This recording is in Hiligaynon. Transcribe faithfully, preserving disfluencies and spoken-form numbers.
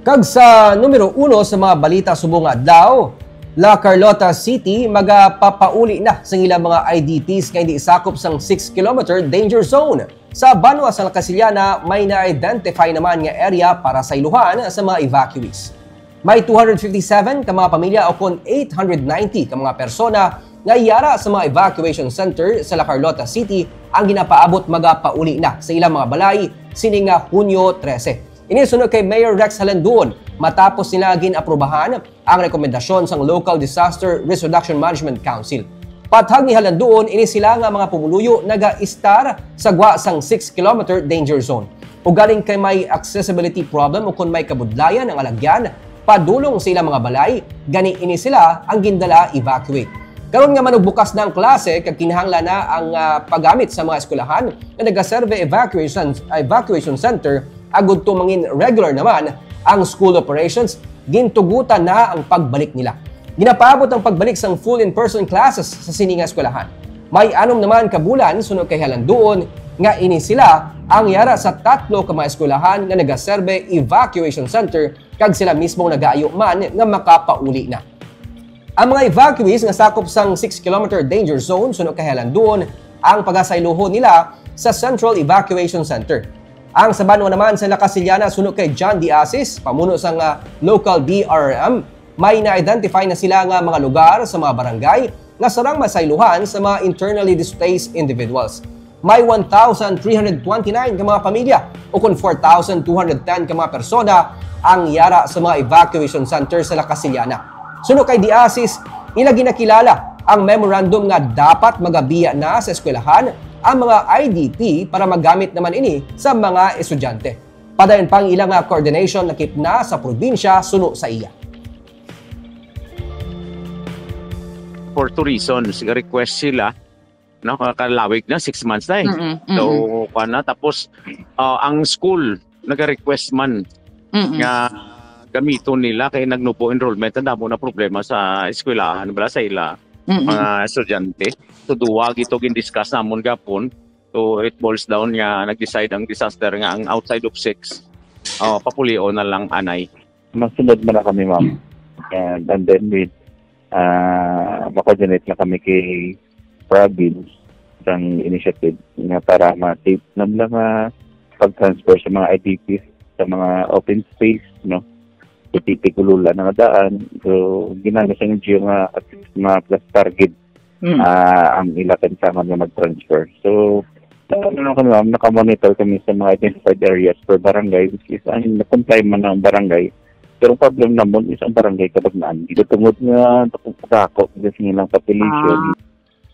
Kag sa numero uno sa mga balita subong nga adlaw, La Carlota City magapapauli na sa ilang mga I D Ps nga hindi sakop sang six kilometer danger zone. Sa banwa sa La Castellana, may na-identify naman nga area para sa iluhan sa mga evacuees. May two hundred fifty-seven ka mga pamilya o kon eight hundred ninety ka mga persona nga yara sa mga evacuation center sa La Carlota City ang ginapaabot magapauli na sa ilang mga balay sini nga Hunyo trese. Ini suno kay Mayor Rex Halanduon, matapos nila gin-aprubahan ang rekomendasyon sang Local Disaster Risk Reduction Management Council. Patag ni Halanduon, ini sila nga mga pumuluyo naga-istar sa gwa sang six kilometer danger zone. Ugaling kay may accessibility problem o kon may kabudlayan ang alagyan padulong sa ilang mga balay, gani ini sila ang gindala evacuate. Karon nga manugbukas na ang klase kag kinahanglan na ang ah, paggamit sa mga eskwelahan nga nagaserve evacuation evacuation center, agud to mangin regular naman ang school operations, gintugutan na ang pagbalik nila. Ginapaabot ang pagbalik sang full in-person classes sa sini nga eskwelahan. May anom naman ka bulan suno kay Halanduon nga ini sila ang yara sa tatlo ka mga eskwelahan nga nagaserve evacuation center kag sila mismo nagaayo man nga makapauli na. Ang mga evacuees nga sakop sang six kilometer danger zone suno kay Halanduon ang pagasayloho nila sa Central Evacuation Center. Ang sa banwa naman sa La Castellana suno kay John Diasis, pamuno sang ah, local D R R M, may na-identify na sila nga mga lugar sa mga barangay nga sarang masayluhan sa mga internally displaced individuals. May one thousand three hundred twenty-nine ka mga pamilya o kon four thousand two hundred ten ka mga persona ang yara sa mga evacuation center sa La Castellana. Suno kay Diasis, ila ginakilala ang memorandum nga dapat magabiya na sa eskwelahan ang mga I D P para magamit naman ini sa mga estudyante. Padayon pa ang ila nga coordination lakip na sa probinsya suno sa iya. For two reasons, request sila, no, kalawig na, six months na eh. Mm-mm, So, kuwan na. Tapos, ah, ang school, nag-request man Mm-mm. nga gamiton nila kay nagnubo enrollment, ang damo na problema sa eskwelahan, wala sa ila Mm-mm. mga estudyante. So, duwa gito gin-discuss namon gapon. So, it boils down nga nag-decide ang disaster nga ang outside of six, oh, papulion na lang anay. Masunod man na kami, ma'am. And, and then we uh, ma-coordinate na kami kay province sang initiative nga para ma-tip na lang nga pag-transfer sa mga I D Ps sa mga open space, no? Titikulola na nga daan. So, ginamit sa N G O nga at mga plus target Mm. ah, ang ila kansaman nga mag-transfer. So, ano na kami, ma'am, nakamonitor kami sa mga identified areas per barangay, which is ang na-comply man ang barangay. Pero ang problem namon is ang barangay Cabagnaan. Ito tungod nga dako sa ilang population. Ah.